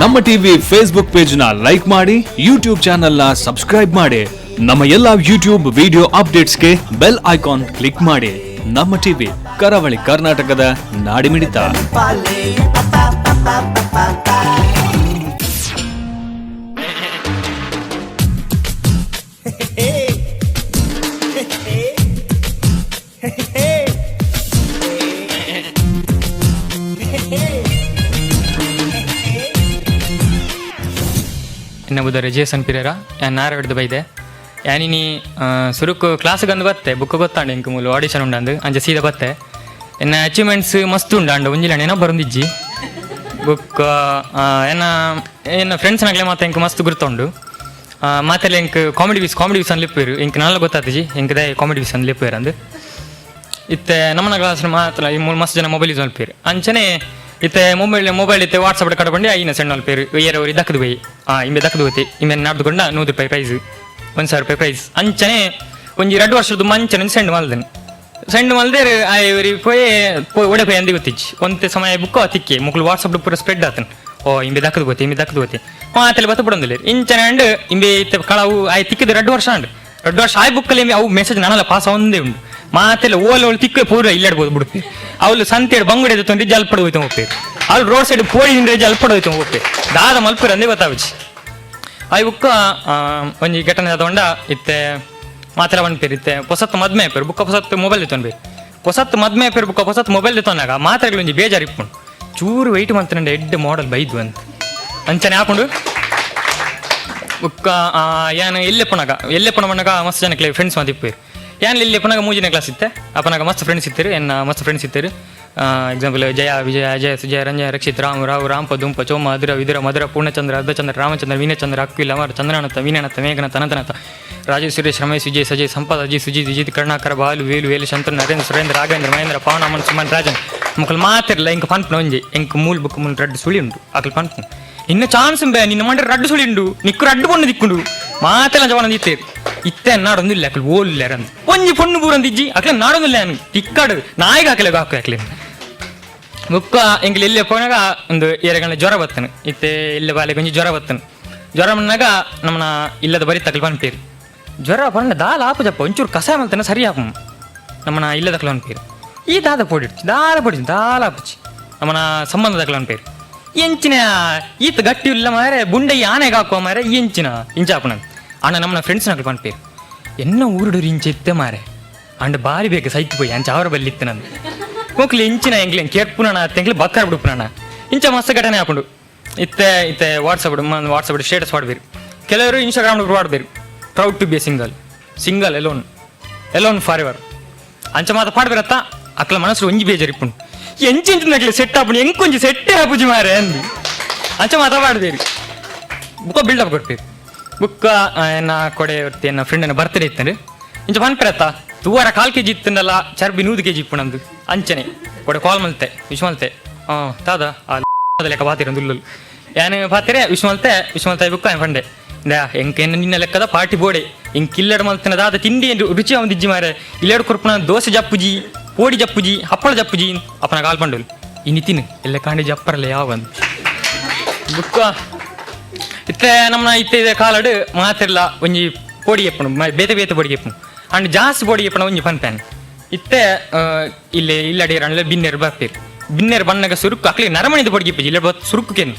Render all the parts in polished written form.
ನಮ್ಮ TV Facebook page ನ like ಮಾಡಿ, ಯೂಟ್ಯೂಬ್ ಚಾನೆಲ್ ನ ಸಬ್ಸ್ಕ್ರೈಬ್ ಮಾಡಿ. ನಮ್ಮ ಎಲ್ಲಾ ಯೂಟ್ಯೂಬ್ ವಿಡಿಯೋ ಅಪ್ಡೇಟ್ಸ್ಗೆ ಬೆಲ್ ಐಕಾನ್ ಕ್ಲಿಕ್ ಮಾಡಿ. ನಮ್ಮ ಟಿವಿ, ಕರಾವಳಿ ಕರ್ನಾಟಕದ ನಾಡಿಮಿಡಿತ. ಎನ್ನ ಬುದರೆ ಜೇಸನ್ ಪಿರೇರ, ಯಾನ್ ನಾರಡ್ದು ಬೈದೆ. ಯಾನಿನಿ ಸುರುಕು ಕ್ಲಾಸ್ಗಂದು ಬತ್ತೆ, ಬುಕ್ ಗೊತ್ತಾಂಡ ಎಂಕ್ ಮೂಲು ಆಡಿಷನ್ ಉಂಡಂದು ಅಂಚ ಸೀದಾ ಬತ್ತೆ. ಎನ್ನ ಅಚೀವ್ಮೆಂಟ್ಸ್ ಮಸ್ತ್ ಉಂಡು, ಅಂಡ ಒಂಜಿಲ ನೆನ ಬರೊಂದಿಜ್ಜಿ. ಬುಕ್ ಎನ್ನ ಎನ್ನ ಫ್ರೆಂಡ್ಸ್ನಾಗಲೇ ಮಾತ ಎಂಕ್ ಮಸ್ತ್ ಗುರ್ತುಂಡು. ಮಾತೆಲ್ಲ ಎಂಕ್ ಕಾಮಿಡಿ ವೀಸ್ ಅಂದ್ ಲೆಪ್ಪುವೆರ್. ಎಂಕ್ ನಲ್ಲ ಗೊತ್ತಾತಿಜಿ ಎಂಕ್ ದಾಯೆ ಕಾಮಿಡಿ ವೀಸ್ ಅಂದ್ ಲೆಪ್ಪುವೆರ್ ಅಂದ್. ಇತ್ತೆ ನಮ್ಮನ ಕ್ಲಾಸ್ ಮಾತ್ರ ಈ ಮೂಲು ಮಸ್ತ್ ಜನ ಮೊಬೈಲ್ ಯೂಸ್ ಮಲ್ಪೆರ್. ಅಂಚನೆ ಇತ್ತೆ ಮೊಬೈಲ್ ಮೊಬೈಲ್ ಇತ್ತೆ ವಾಟ್ಸಪ್ ಕಡಪಂಡಿ ಐನ ಸೆಂಡ್ ಮಲ್ಪೆರ್. ಏರ ಒರಿ ದಕ್ಕದು ಬೈ, ಇಂಬೆ ದಕ್ಕದು ಹೋತಿ, ಇಂಬೆ ನಾಡ್ದುಕೊಂಡ 100 ರೂಪಾಯಿ ಪ್ರೈಸ್, 1000 ರೂಪಾಯಿ ಪ್ರೈಸ್. ಅಂಚನೆ ಒಂಜಿ 2 ವರ್ಷದ ಮಂಚನೆ ಸೆಂಡ್ ಮಲ್ದೆನು. ಸೆಂಡ್ ಮಲ್ದೇರು ಆಯ್ ಒರಿ ಪೋಯೆ ಒಡೆ ಪೋಯೆ ಅಂದಿ ಗೊತ್ತಿಜ್ಜಿ. ಒಂತೆ ಸಮಯ ಬುಕ್ಕ ತಿಕ್ಕಿ ಮುಕ್ಲು ವಾಟ್ಸಪ್ ಪೂರ ಸ್ಪ್ರೆಡ್ ಆತನು. ಓ ಇಂಬೆ ದಕ್ಕದು ಹೋತಿ, ಇಂಬೆ ದಕ್ಕದು ಹೋತಿ, ಮಾತೆಲ್ಲ ಬತ್ತ ಬಿಡೊಂದಿಲ್ಲ. ಇಂಚನೆ ಅಂಡ್ ಇಂಬೆ ಇತ್ತೆ ಕಳವು ಆಯ್ ತಿಕ್ಕಿದ 2 ವರ್ಷ ಅಂಡ್. 2 ವರ್ಷ ಆಯ್ ಬುಕ್ಕಲ್ಲಿ ಇಂಬೆ ಅವು ಮೆಸೇಜ್ ನನಲ ಪಾಸ್ ಆವೊಂದೇ ಉಂಡು. ಮಾತೆಲ್ಲ ಓಲ ಓಲ್ ತಿಕ್ಕ ಪೂರ ಇಲ್ಲಾಡ್ಬೋದು ಬಿಡುತ್ತೆ. ಅವಳು ಸಂತೆಡ್ ಬಂಗುಡೆ ತೊಂದ್ರೆ ಜಲ್ಪಡ ಹೋಯ್ತು ಹೋಗ್ಪೇರು. ಅವಳು ರೋಡ್ ಸೈಡ್ ಪೋಡಿ ತಿಂದ್ರೆ ಜಲ್ಪಡ ಹೋಯ್ತು ಹೋಗ್ಪೇರು. ದಾದ ಮಲ್ಪುರ ಅಂದೇ ಗೊತ್ತಾವಚ್ಚಿ. ಆಯ್ ಬುಕ್ಕ ಒಂಜಿ ಘಟನೆ ತಗೊಂಡ. ಇತ್ತೆ ಮಾತೆಲ್ಲ ಪನ್ಪೇರು, ಇತ್ತೆ ಪೊಸತ್ತು ಮದ್ಮೆ ಆಪೇರು ಬುಕ್ಕ ಪೊಸತ್ತು ಮೊಬೈಲ್ ದೆತ್ತೊನ್ಬೇರು. ಪೊಸತ್ತು ಮದ್ಮೆ ಆಪೇರು ಬುಕ್ಕ ಪೊಸತ್ತು ಮೊಬೈಲ್ ದೆತ್ತೊನ್ನಾಗ ಮಾತೆರ್ಗ್ಲ ಒಂಜಿ ಬೇಜಾರು ಇಪ್ಪುಂಡು. ಚೂರು ವೆಯ್ಟ್ ಮಂತನಂಡ ಎಡ್ಡೆ ಮಾಡೆಲ್ ಬೈದು ಅಂತ ಅಂಚನೆ ಹಾಕೊಂಡು. ಬುಕ್ಕ ಯಾನ್ ಎಲ್ಲೆಪ್ಪುನಗ ಎಲ್ಲೆಪ್ಪುನ ಮಣ್ಣಗ ಮಸ್ತ್ ಜನಕ್ಲೆ ಫ್ರೆಂಡ್ಸ್ ಮಾತ ಇಪ್ಪುವೆರ್. ಯಾನ್ ಎಲ್ಲೆಪ್ಪುನಗ ಮೂಜಿನೇ ಕ್ಲಾಸ್ ಇತ್ತೆ. ಅಪನಗ ಮಸ್ತ್ ಫ್ರೆಂಡ್ಸ್ ಇತ್ತೆರ್, ಎನ್ನ ಮಸ್ತ್ ಫ್ರೆಂಡ್ಸ್ ಇತ್ತೆರ್. ಎಕ್ಸಾಂಪಲ್ ಜಯ, ವಿಜಯ, ಅಜಯ, ಸುಜಯ, ರಂಜಯ, ರಕ್ಷಿತ್, ರಾಮ್, ರಾವ್, ರಾಂಪ, ದುಂಪ, ಚೋಮ, ಅದುರ, ವಿದುರ, ಮಧುರ, ಪೂರ್ಣಚಂದ್ರ, ಅರ್ಧಚಂದ್ರ, ರಾಮಚಂದ್ರ, ವೀನಚಂದ್ರ, ಅಕ್ವಿಲ್, ಅಮರ್, ಚಂದ್ರನಾಥ, ವೀಣನಾಥ, ಮೇಘನಾಥ, ಅನಂತನಾಥ, ರಾಜೇಶ್, ಸುರೇಶ್, ರಮೇಶ್, ವಿಜಯ್, ಸಜಯ್, ಸಂಪತ್, ಅಜಯ್, ಸುಜಿತ್, ವಿಜಿತ್, ಕರುಣಾಕರ, ಬಾಲು, ವೇಲು, ವೇಲು, ಶಂತನು, ನರೇಂದ್ರ, ಸುರೇಂದ್ರ, ರಾಘವೇಂದ್ರ, ಮಹೇಂದ್ರ, ಪವನ, ಅಮನ್, ಸುಮನ್, ರಾಜನ್ ಮುಕಲ್ ಮಾತಿರ್ಲ. ಇಂಕ ಪನ್ಪುನ ಒಂಜಿ ಎಂಕ್ ಮೂಲ್ ಬುಕ್ ಮೂಲ್ ರಡ್ಡ್ ಸುಳಿ ಉಂಡು. ಅಕಲ್ ಪನ್ಪುನ ಇನ್ನ ಚಾನ್ಸ್ ಬೇ ನಿನ್ನ ಮಂಡೆ ರಡ್ಡು ಸುಳಿ ಉಂಡು, ನಿಕ್ಕು ರಡ್ಡು ಪೊಣ್ಣು ದಿಕ್ಕುಂಡು ಮಾತೆಲ್ಲ ಜವನ ದಿತ್ತೇರು. ಇತ್ತೆ ನಾಡೊಂದಿಲ್ಲ. ಅಕಲ್ ಓಲ್ ಅಂದ್ ಒಂಜಿ ಪೊಣ್ಣು ಪೂರಂದಿಜ್ಜಿ. ಅಕ್ಲೆ ನಾಡೊಂದಿಲ್ಲ. ತಿಕ್ಕಾಡು ನಾಯಿಗೆ ಹಾಕಲೆ ಹಾಕು ಅಕ್ಲೆ. ಬೊಕ್ಕ ಎಂಕ್ಲು ಎಲ್ಲಿ ಪೋನಾಗ ಒಂದು ಏರಗಂಡ ಜ್ವರ ಬತ್ತನು. ಇತ್ತೆ ಇಲ್ಲ ಬಾಲೆಗೆ ಒಂಜಿ ಜ್ವರ ಬತ್ತನು. ಜ್ವರ ಬಂದಾಗ ನಮ್ಮನ ಇಲ್ಲದ ಬರಿ ತಕಲ್ ಪನ್ಪೇರು. ಜ್ವರ ಪಂಡ ದಾಲ ಆಪುಜಪ್ಪ, ಒಂಚೂರು ಕಷಾಯ ಮಲ್ತನ ಸರಿ ಆಪು. ನಮ್ಮನ ಇಲ್ಲದ ಪನ್ಪೇರು. ಈ ದಾದ ಪೋಡಿಡ್ಚಿ, ದಾಲ ಪೋಡಿಡ್ಚಿ, ದಾಲ ಆಪುಜಿ. ನಮ್ಮನ ಸಂಬಂಧದ ಪನ್ಪೇರು, ಎಂಚಿನ ಈತ ಗಟ್ಟಿ ಇಲ್ಲ ಮಾರೆ, ಬುಂಡೆ ಆನೆಗೆ ಹಾಕುವ ಮಾರೆ, ಎಂಚಿನ ಇಂಚಾಪುನ ಅಣ್ಣ. ನಮ್ಮನ ಫ್ರೆಂಡ್ಸ್ ನಕಲ್ ಪನ್ಪೇರು, ಎನ್ನ ಊರುಡು ಇಂಚ ಇತ್ತೆ ಮಾರೆ, ಅಂಡ ಬಾರಿ ಬೇಕು ಸೈತ್ ಪೋಯಿ ಅಂಚ ಅವರ ಬಲ್ಲಿ ಇತ್ತು ನಂದು ಮಕ್ಳು ಎಂಚಿನ ಎಂಕ್ಲೆ ಕೇರ್ಪುನಣ ತೆಂಗ್ಲಿ ಬಕ್ಕಾರ ಬಿಡುಪುನಣ. ಇಂಚ ಮಸ್ತ್ ಘಟನೆ ಹಾಕೊಂಡು. ಇತ್ತೆ ಇತ್ತೆ ವಾಟ್ಸಪ್ ವಾಟ್ಸಪ್ ಸ್ಟೇಟಸ್ ಮಾಡ್ಬೇರು ಕೆಲವರು, Instagram ಮಾಡ್ಬೇರು, "Proud to be single, single alone, alone forever" ಅಂಚ ಮಾತ ಪಾಡ್ಬೇರತ್ತ. ಅಕ್ಲ ಮನಸ್ಸು ಒಂಜಿ ಬೇಜಾರು ಇಪ್ಪುಂಡು, ಎಂಚೆಂಚು ನಕ್ಲೆ ಸೆಟ್ ಆಪುಂಡು, ಎಂಕೊಂಜಿ ಸೆಟ್ಟೇ ಆಪುಜಿ ಮಾರೆ ಅಂದು ಅಂಚ ಮಾತ ಪಾಡ್ಬೇರು. ಬುಕ್ಕ ಬಿಲ್ಡಪ್ ಕೊಡ್ಪೇರು. ಬುಕ್ಕ ಎನ್ನ ಕೊಡೆ ಒರ್ತಿ ಎನ್ನ ಫ್ರೆಂಡನ ಬರ್ತ್ಡೇ ಇತ್ತಂಡು. ಇಂಚ ಪನ್ಪೆರತ್ತ, ತೂವರ ಕಾಲ್ ಕೆಜಿ ಇತ್ತಂಡಲ್ಲ, ಚರ್ಬಿ 100 ಕೆಜಿ ಇಪ್ಪುನಂದು. ಅಂಚನೆ ಕೊಡೆ ಕಾಲ್ ಮಲ್ತೆ, ವಿಶ್ ಮಲ್ತೆ. ಹಾಂ ತಾದ ಆ ಲೆಕ್ಕ ಬಾತಿರ ದುಲ್ಲುಲು ಯಾನ್ ಪಾತೆರೆ ವಿಶ್ ಮಲ್ತೆ. ವಿಶ್ ಮಲ್ತೆ ಬುಕ್ಕ ಪಂಡೆ, ದಾ ಎಂಕ್ ಎನ್ನ ನಿನ್ನ ಲೆಕ್ಕದ ಪಾರ್ಟಿ ಬೋಡೆ. ಎಂಕ್ ಇಲ್ಲಡ್ ಮಲ್ತನ ದಾದ ತಿಂಡಿ ರುಚಿ ಅವಂದಿಜ್ಜಿ ಮಾರೆ. ಇಲ್ಲೆಡ್ ಕೊರ್ಪುನ ದೋಸೆ ಜಪ್ಪುಜಿ, ಪೋಡಿ ಜಪ್ಪುಜಿ, ಹಪ್ಪಳ ಜಪ್ಪುಜಿ. ಅಪ್ಪನ ಕಾಲ್ ಪಂಡೋಲು, ಇನಿ ತಿನ್ನು ಎಲ್ಲ ಕಾಂಡಿ ಜಪ್ಪರಲ್ಲ ಯಾವ. ಬುಕ್ಕ ಇತ್ತೆ ನಮ್ಮ ಇತ್ತೆ ಇದೆ ಕಾಲಡ್ ಮಾತಿರ್ಲ ಒಂಜಿ ಪೊಡಿ ಎಪ್ಪುಂಡು, ಬೇತೆ ಬೇತೆ ಪೊಡಿ ಎಪ್ಪುಂಡು. ಅಂಡ್ ಜಾಸ್ತಿ ಪೊಡಿ ಎಪ್ಪುನ ಒಂಜಿ ಪನ್ಪೇನ್. ಇತ್ತೆ ಇಲ್ಲಿ ಇಲ್ಲಡಿ ರಂಡ್ಲೆ ಬಿನ್ನೆರ್ ಬರ್ಪೇರು. ಬಿನ್ನೆರ್ ಬಣ್ಣಗ ಸುರುಕು ಅಕ್ಲಿ ನರಮಣಿದ ಪೊಡಿಗೆ ಇಪ್ಪುಜಿ. ಇಲ್ಲ ಬತ್ ಸುರುಕು ಕೇನು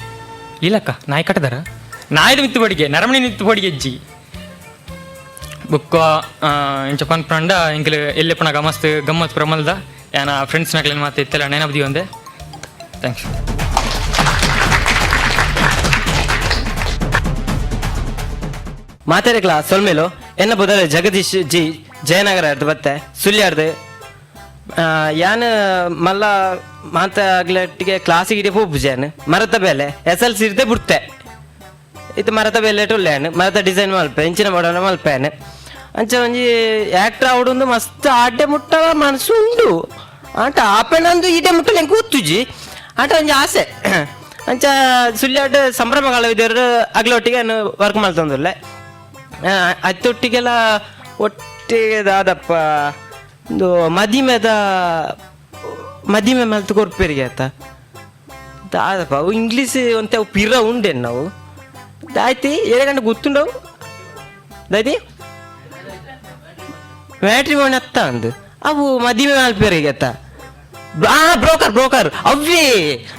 ಇಲ್ಲಕ್ಕ ನಾಯಿ ಕಟ್ಟದಾರ, ನಾಯಿದ ಮಿತ್ತು ಪೊಡಿಗೆ, ನರಮಣಿ ನಿತ್ತು ಪೊಡಿಗೆ ಹೆಜ್ಜಿ. ಬುಕ್ಕ ಇಂಚ ಪನ್ಪಂಡ ಎಂಕ್ಲು ಎಲ್ಲೆಪ್ಪನಾಗ ಮಸ್ತ್ ಗಮ್ಮತ್ ಪ್ರಮಲ್ದ. ಯಾನ ಫ್ರೆಂಡ್ಸ್ ನಕ್ಲೆನ್ ಮಾತ ಇತ್ತೆಲ್ಲ ನೆನಪು ಒಂದೆ. Thanks. ಮಾತೆರೆಗ್ಲ ಸೊಲ್ಮೆಲು. ಎನ್ನ ಬುದಲ ಜಗದೀಶ್ ಜಿ, ಜಯನಗರ ಅರ್ದು ಬತ್ತೆ, ಸುಳ್ಯಾರ್ದು. ಯಾನ್ ಮಲ್ಲ ಮಾತ ಆಗ್ಲಟ್ಟಿಗೆ ಕ್ಲಾಸಿಗೆ ಇಡೀ ಪೋಪುಜಿ. ಯಾನ್ ಮರತ ಬೇಲೆ ಎಸ್ ಎಲ್ ಸಿ ಇರ್ದೆ ಬಿಡ್ತೆ. ಇತ್ತೆ ಮರತ ಬೇಲೆ ಉಲ್ಲೇನು, ಮರತ ಡಿಸೈನ್ ಮಲ್ಪೆ, ಇಂಚಿನ ಮಾಡೋಣ ಮಲ್ಪೇನೆ. ಅಂಚ ಒಂಜಿ ಆಕ್ಟರ್ ಆವಡೊಂದು ಮಸ್ತ್ ಆಡ್ಡೆ ಮುಟ್ಟ ಮನಸ್ಸು ಉಂಡು. ಆಟ ಆಪೆನಂದು ಈಡೆ ಮುಟ್ಟಲೆ ಎಂಕ್ ಗೊತ್ತುಜಿ. ಆಟ ಒಂಜಿ ಆಸೆ. ಅಂಚ ಸುಳ್ಯಾಡ್ ಸಂಭ್ರಮ ಕಲಾವಿದರು ಅಗ್ಲೊಟ್ಟಿಗೆ ವರ್ಕ್ ಮಲ್ತೊಂದುಲ್ಲೆ. ಅತ್ತೊಟ್ಟಿಗೆಲ್ಲ ಒಟ್ಟಿಗೆ ದಾದಪ್ಪ ಒಂದು ಮದಿಮೆದ ಮದಿಮೆ ಮಲ್ತು ಕೊರ್ಪೇರಿಗೆ ಆತ. ದಾದಪ್ಪ ಅವು ಇಂಗ್ಲೀಷ್ ಒಂತೆ ಅವು ಪಿರ ಉಂಡೆನ್ ನಾವು ದಾಯ್ತಿ ಏರೆ ಗಂಟೆ ಗೊತ್ತುಂಡವು ದಾಯ್ತಿ ಮ್ಯಾಟ್ರಿಮೋನಿ ಅತ್ತ ಅಂದು ಅವು ಮದಿಮೆ ಮಲ್ಪೆರಿಗತ್ತ. ಆ ಬ್ರೋಕರ್ ಬ್ರೋಕರ್ ಅವ್ವೇ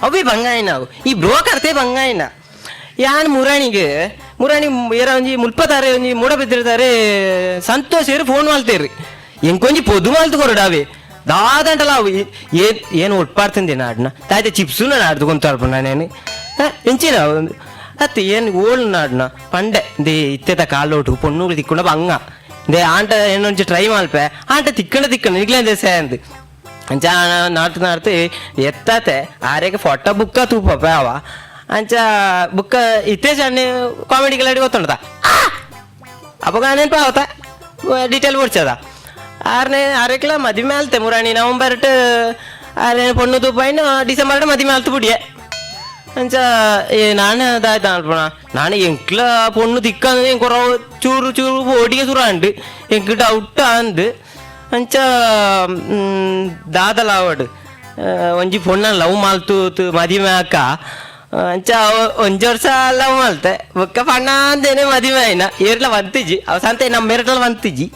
ಅವ್ವೇ ಬಂಗಾಯಿನ ಅವು. ಈ ಬ್ರೋಕರ್ ತೇ ಬಂಗಾಯಿನ. ಯಾನ್ ಮುರಾಣಿಗೆ ಮುರಾಣಿ ಏರ ಒಂಜಿ ಮುಲ್ಪತಾರೆ ಒಂಜಿ ಮೂಡಬಿದ್ದಿರ್ತಾರೆ ಸಂತೋಷ್ ಏರು ಫೋನ್ ಮಲ್ತೇರಿ ಎಂಕೊಂಜಿ ಪೊದು ಮಲ್ತು ಕೊರಡಾವೆ ದಾದಂಟಲ ಅವು. ಏನ್ ಏನು ಒಟ್ಪಾಡ್ತಂದೆ ನಾಡ್ನ ತಾಯ್ತೆ ಚಿಪ್ಸು ನಾನು ಆಡ್ದು ಕೊಂತಾಳ್ಪ ನಾನೇನು ಎಂಚಿನ ಅತ್ತೆ ಏನು ಓಳ್ ನಾಡ್ನ ಪಂಡೆ they ಇತ್ತೆತ ಕಾಲೋಟು ಪೊಣ್ಣುಗಳು ತಿಕ್ಕೊಂಡ ಬಂಗ they ಆಂಟ ಏನೊಂಚಿ ಟ್ರೈ ಮಲ್ಪೆ ಆಂಟ ತಿಕ್ಕಣ ತಿಕ್ಕಣ ನಿಗ್ಲೇಂದೆ ಅಂದ್ ಅಂಚ ನಾಡ್ತು ನಾಡ್ತು ಎತ್ತಾತೆ ಆರೇಗ ಫೋಟೋ ಬುಕ್ಕ ತೂಪಪ್ಪ ಅವ. ಅಂಚ ಬುಕ್ಕ ಇತ್ತೇ ಸಣ್ಣ ಕಾಮಿಡಿ ಕಿಲಾಡಿ ಗೊತ್ತುಂಟದ ಅವಾಗ ನೆನಪು ಆವತ್ತ ಡೀಟೇಲ್ ಓಡ್ಸದ ಆರನೇ ಆರೇಕ್ಲ ಮದುವೆ ಆಲ್ತೆ ಮುರಾಣಿ ನವಂಬರ್ ಟು ಆರನೇ ಪೊಣ್ಣು ತೂಪಾಯಿನ ಡಿಸೆಂಬರ್ ಮದುವೆ ಆಲ್ತು ಬುಡಿಯೆ. ಅಂಚ ಏ ನಾನು ಅದಾಯ್ತು ಅಲ್ಪಣ ನಾನು ಎಂಕ್ಲ ಪೊಣ್ಣು ತಿಕ್ಕಂದು ಎಂಕ್ ಚೂರು ಚೂರು ಓಡಿಗೆ ಸುರ ಅಂಡು ಎಂಕ್ ಡೌಟ್ ಅಂದು. ಅಂಚ ದಾದಲ ಆವಡ್ ಒಂಜಿ ಪೊಣ್ಣ ಲವ್ ಮಾಲ್ತು ಮದಿಮೆ ಅಕ್ಕ. ಅಂಚ ಒಂಜಿ ವರ್ಷ ಲವ್ ಮಲ್ತೆ ಬೊಕ್ಕ ಪಣ್ಣ ಅಂದೇನೆ ಮದಿಮೆ ಆಯ್ನ ಏರ್ಲ ಬಂತಿಜಿ ಅವ ಸಂತೆ ನಮ್ಮ ಮೇರಟಲ ಬಂತಿಜಿ.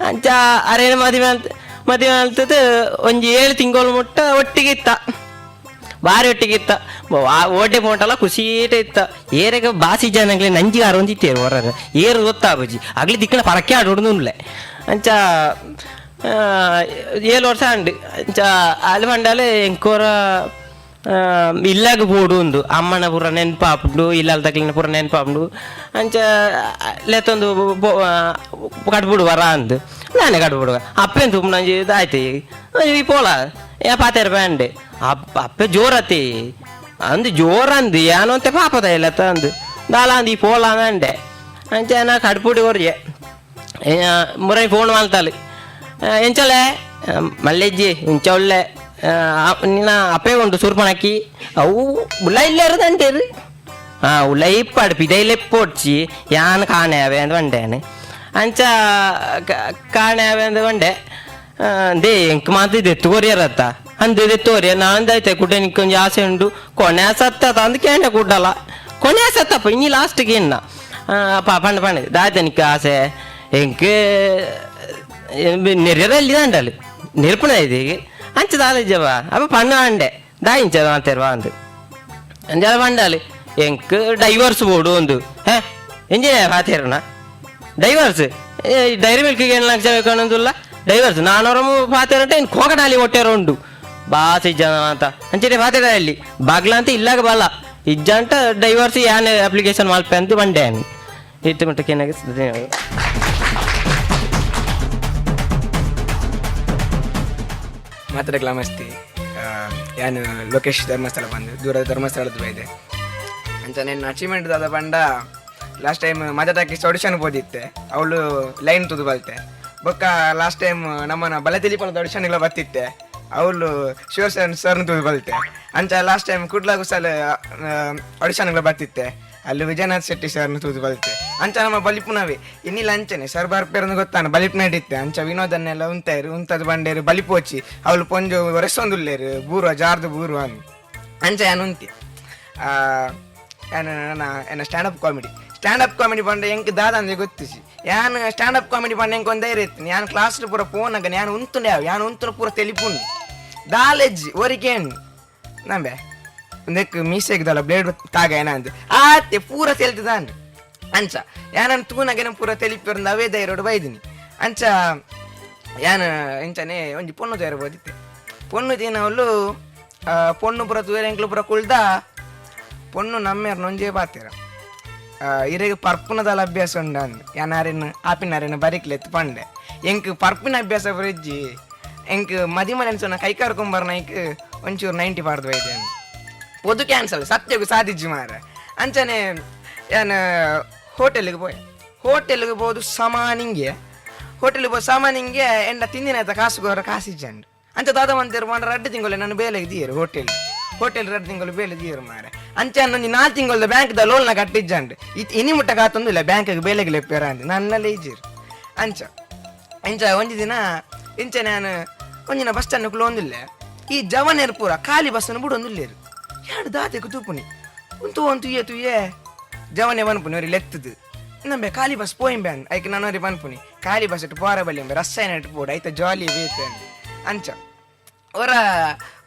ಅಂಚ ಅರೇನ ಮದಿಮೆ ಅಂತ ಮದಿಮೆ ಅಲ್ತದ ಒಂಜಿ 7 ತಿಂಗಳು ಮುಟ್ಟ ಒಟ್ಟಿಗೆ ಇತ್ತ ಬಾರಿ ಒಟ್ಟಿಗೆ ಇತ್ತ ಓಟೆ ಪೋಂಟಲ ಖುಷಿಟೆ ಇತ್ತ. ಏರೆಗ ಬಾಸಿ ಜನಗ್ಲೆ ನಂಜಿ ಆರು ಒಂದಿತ್ತೇರು ಹೊರ ಏರು ಗೊತ್ತಾಬಜಿ ಅಗ್ಲಿ ದಿಕ್ಕಣ ಪರಕ್ಕೆ ಆಡೋಡುನ್ಲೆ. ಅಂಚ 7 ವರ್ಷ ಅಂಡು. ಅಂಚ ಅಲ್ಲಿ ಪಂಡಾಲೆ ಎಂಕೋರ ಇಲ್ಲಾಗ ಬೋಡು ಉಂದು ಅಮ್ಮನ ಪೂರ ನೆನ್ಪಾಪುಂಡು ಇಲ್ಲಾಲ್ ತಕ್ಲಿನ ಪೂರ ನೆನ್ಪಾಪುಂಡು. ಅಂಚ ಲೆತ್ತೊಂದು ಕಟ್ಬಿಡು ವರ ಅಂದು ನಾನೇ ಕಟ್ಬಿಡುವ ಅಪ್ಪೆನ್ ತುಪ್ಪು ನಂಜಿ ಇದಾಯ್ತು ಈ ಪೋಲ ಏ ಪಾತೇರು ಬ್ಯಾಂಡ್ ಅಪ್ಪ ಅಪ್ಪೆ ಜೋರತಿ ಅಂದು ಜೋರಂದು ಏನೋ ಅಂತೆ ಪಾಪದ ಇಲ್ಲ ಅಂದು ದಾಲ ಅಂದು ಈ ಪೋಲ ಅಂದೆ. ಅಂಚ ನಾ ಕಡ್ಪುಡಿ ಕೊರ್ಜೆ ಮುರೈ ಫೋನ್ ಮಾಡ್ತಾಳೆ ಎಂಚಲೆ ಮಲ್ಲೆಜ್ಜಿ ಇಂಚ ಒಳ್ಳೆ ನಿನ್ನ ಅಪ್ಪೆ ಉಂಟು ಸೂರ್ಪಣಕ್ಕಿ ಅವು ಉಲ್ಲ ಇಲ್ಲಾರು ಅಂಟೇರು. ಹಾಂ ಉಲ್ಲ ಇಪ್ಪಾಡು ಪಿದೈಲೆ ಪೋಡ್ಚಿ ಯಾನ್ ಕಾಣೆ ಅವೆ ಅಂದ್ ಬಂಡೇನೆ. ಅಂಚ ಕಾಣೆ ಅವೆ ಅಂದ್ ಬಂಡೆ they ಎಂಕ್ ಮಾತ ದೆತ್ತು ಕೊರಿಯರತ್ತ ಅಂದೆ ದೆತ್ತು ಕೊರಿಯ ನಾಂದಾಯ್ತೆ ಕುಡ್ಡೆ ನಿಕ್ಕೊಂಜಿ ಆಸೆ ಉಂಡು ಕೊನೆ ಸತ್ತ ಅಂದ್ ಕೇಂಡ ಕುಡ್ಡಲ ಕೊನೆ ಸತ್ತಪ್ಪ ಇನ್ನಿ ಲಾಸ್ಟ್ಗೆ ಇನ್ನ ಪಂಡ ಪಂಡ ದಾಯ್ತೆ ನಿಕ್ಕ ಆಸೆ ಎಂಕ್ ನೆರೆಯಲ್ಲಿ ದಾಂಡಲು ನೆರ್ಪಣ ಇದೆ ಅಂಚ ದಾಲಜ್ಜವ ಅಪ್ಪ ಪಣ್ಣ ಅಂಡೆ ದಾಯಿಂಚ ಮಾತೇರ್ವಾ ಅಂದು ಅಂಜಾಲ ಪಂಡಾಲಿ ಎಂಕ್ ಡೈವರ್ಸ್ ಬೋಡು ಒಂದು ಹೇ ಎಂಜಿನ ಪಾತೇರಣ divorce dairy milk ಏನು ಲಕ್ಷ ಬೇಕನ್ನೋದಿಲ್ಲ ಡೈವರ್ಸ್ ನಾನೂರ ಪಾತೇರಂటే ಇನ್ನು ಕೋಕಡಾಲಿ ಹೊಟ್ಟೆರ ಉಂಡು ಬಾಸ್ ಇಜ್ಜ ಅಂತ ಅಂಚನೆ ಪಾತೇರ ಅಲ್ಲಿ ಬಾಗ್ಲ ಅಂತ ಇಲ್ಲಾಗ ಬಲ್ಲ ಇಜ್ಜಂಟ ಡೈವರ್ಸ್ ಯಾನ್ ಅಪ್ಲಿಕೇಶನ್ ಮಲ್ಪೆ ಅಂತ ಬಂಡೆ ಇತ್ತು ಮಟ್ಟಕ್ಕೆ ಏನಾಗಿ. ಮಾತಾಡಕ್ಕೆ ಮಸ್ತಿ ಯಾನು ಲೋಕೇಶ್ ಧರ್ಮಸ್ಥಳ ಬಂದು ದೂರದ ಧರ್ಮಸ್ಥಳದ ಬೈದೆ. ಅಂಚ ನಿನ್ನ ಅಚೀವ್ಮೆಂಟ್ ದಾದ ಪಂಡ ಲಾಸ್ಟ್ ಟೈಮ್ ಮಜಾ ಟಾಕೀಸ್ ಆಡಿಷನ್ ಬೋದಿತ್ತೆ ಅವಳು ಲೈನ್ ತುದು ಬಲ್ತೆ. ಬೊಕ್ಕ ಲಾಸ್ಟ್ ಟೈಮ್ ನಮ್ಮನ ಬಲ ತಿಳಿಪಣದ ಆಡಿಷನ್ ಬತ್ತಿತ್ತೆ ಅವಳು ಶಿವಸನ್ ಸರ್ನ ತುದು ಬಲ್ತೆ. ಅಂಚ ಲಾಸ್ಟ್ ಟೈಮ್ ಕುಡ್ಲ ಕುಸಲ್ ಆಡಿಷನ್ ಬತ್ತಿತ್ತೆ ಅಲ್ಲಿ ವಿಜಯನಾಥ್ ಶೆಟ್ಟಿ ಸರ್ನ ತೂದು ಬಲ್ತೆ. ಅಂಚ ನಮ್ಮ ಬಲಿಪುನವೇ ಇನ್ನಿಲ್ಲ ಅಂಚನೆ ಸರ್ ಬರ್ಪೇರನ್ನು ಗೊತ್ತಾನ ಬಲಿಪುನ ಇತ್ತೆ. ಅಂಚ ವಿನೋದನ್ನೆಲ್ಲ ಉಂತಾರು ಉಂತದ ಬಂಡೇರು ಬಲಿಪೋಚಿ ಅವಳು ಪೊಂಜು ಒರೆಸೊಂದುಲ್ಲೇರು ಬೂರುವ ಜಾರ್ದು ಬೂರುವ ಅನ್ನು. ಅಂಚ ಯಾನು ಉಂತಿ ಯಾನು ನನ್ನ ಎನ್ನ stand up comedy stand up comedy ಪಂಡ ಎಂಕ್ ದಾದ ಅಂದೆ ಗೊತ್ತಿಸಿ ಯಾನ್ stand up comedy ಪಂಡ ಎಂಕ್ ಒಂದು ಧೈರ್ಯ ಇತ್ತು. ಯಾನ್ ಕ್ಲಾಸ್ ಪೂರ ಫೋನಾಗ ಯಾನ್ ಉಂತುಂಡೆ ಯಾವ ಯಾನ್ ಉಂತುನ ಪೂರ ತೆಲಿಪುಂಡು ದಾಲೆಜ್ಜಿ ಒರಿಕೇನು ನಂಬೆ ಒಂದಕ್ಕೆ ಮೀಸೆಗ್ದಲ್ಲ ಬ್ಲೇಡ್ ತಾಗ ಏನಂತ ಆತೆ ಪೂರ ತೆಲ್ತದಾನ್. ಅಂಚ ಯಾನನ್ ತೂನಾಗೇನ ಪೂರ ತೆಲಿಪಿರಂದು ಅವೇ ಧೈರ್ಯಡು ಬೈದಿನಿ. ಅಂಚ ಯಾನ ಇಂಚನೆ ಒಂಜಿ ಪೊಣ್ಣು ತಯಾರು ಬೋದಿತ್ತೆ ಪೊಣ್ಣು ತಿನ್ನವಳು ಪೊಣ್ಣು ಪೂರ ತೂಯರೆ ಎಂಕ್ಲು ಪೂರ ಕುಳ್ದ ಪೊಣ್ಣು ನಮ್ಮೇರ್ನ ಒಂಜೇ ಪಾತೆರ ಇರೆಗ್ ಪರ್ಪುನದಲ್ಲ ಅಭ್ಯಾಸ ಉಂಡು ಅಂದ್ ಯಾನಾರೇನು ಆಪಿನಾರೇನು ಬರಿಕ್ಲೆತ್ತು ಪಂಡೆ ಎಂಕ್ ಪರ್ಪಿನ ಅಭ್ಯಾಸ ಬರಿಜ್ಜಿ ಎಂಕ್ ಮದಿಮನೆ ಸೊನ್ನ ಕೈ ಕರ್ಕೊಂಬರ್ನ ಐಕ್ ಒಂಚೂರು 90 ಪಾಡ್ದು ಬೈದೆ ಪೊದು ಕ್ಯಾನ್ಸಲ್ ಸತ್ಯಗೂ ಸಾಧಿಜ್ಜಿ ಮಾರ. ಅಂಚನೆ ಯಾನ್ ಹೋಟೆಲ್ಗೆ ಪೋಯೆ ಹೋಟೆಲ್ಗೆ ಬೋದು ಸಮಾನಿಂಗೆ ಹೋಟೆಲ್ಗೆ ಪೋ ಸಾಮಾನಿಂಗೆ ಎಂಡ ತಿಂದಿನ ಕಾಸು ಗೋರ ಕಾಸಿಜ್ಜಂಡು. ಅಂಚ ದಾದ ಮಂತೇರು ಮಾಡ ರಡ್ಡು ತಿಂಗಳು ನಾನು ಬೇಲೆಗೆ ದಿಯರು ಹೋಟೆಲ್ ಹೋಟೆಲ್ ರಡ್ಡು ತಿಂಗಳು ಬೇಲೆ ದಿಯರು ಮಾರೆ. ಅಂಚ ಒಂಜಿ 4 ತಿಂಗಳದ ಬ್ಯಾಂಕ್ದ ಲೋನ್ನ ಕಟ್ಟಿಜ್ಜಂಡು ಇತ್ ಇನಿ ಮುಟ್ಟ ಕಾತೊಂದಿಲ್ಲ ಬ್ಯಾಂಕ್ಗೆ ಬೇಲೆಗೆ ಲೆಪ್ಪೇರ ಅಂದ್ ನನ್ನಲ್ಲಿ ಇಜ್ಜಿರು. ಅಂಚ ಇಂಚ ಒಂಜಿ ದಿನ ಇಂಚ ನಾನು ಒಂಜಿನ ಬಸ್ ಸ್ಟ್ಯಾಂಡ್ ಕುಲೊಂದಿಲ್ಲ ಈ ಜವನೇರು ಪೂರ ಖಾಲಿ ಬಸ್ಸನ್ನು ಬಿಡೊಂದಿಲ್ಲೇರು. ಯಾಡು ದಾತೆಗ್ ತೂಪುನಿ ಉಂತು ಒಂದು ತುಯ್ಯೆ ತುಯ್ಯೆ ಜವನೆ ಪನ್ಪುನಿ ಒರಿ ಲೆತ್ತದು ನಂಬೆ ಖಾಲಿ ಬಸ್ ಪೋಯಿಂಬೆ ಅಂದ್ ಐಕ್ ನಾನು ಒರಿ ಪನ್ಪುನಿ ಖಾಲಿ ಬಸ್ ಇಟ್ಟು ಪೋರ ಬಲ್ಲಿ ಎಂಬೆ ರಸಾಯನ ಇಟ್ಟು ಪೋಡು ಐತ ಜಾಲಿ ಬೇತೆ ಅಂದ್. ಅಂಚ ಒರ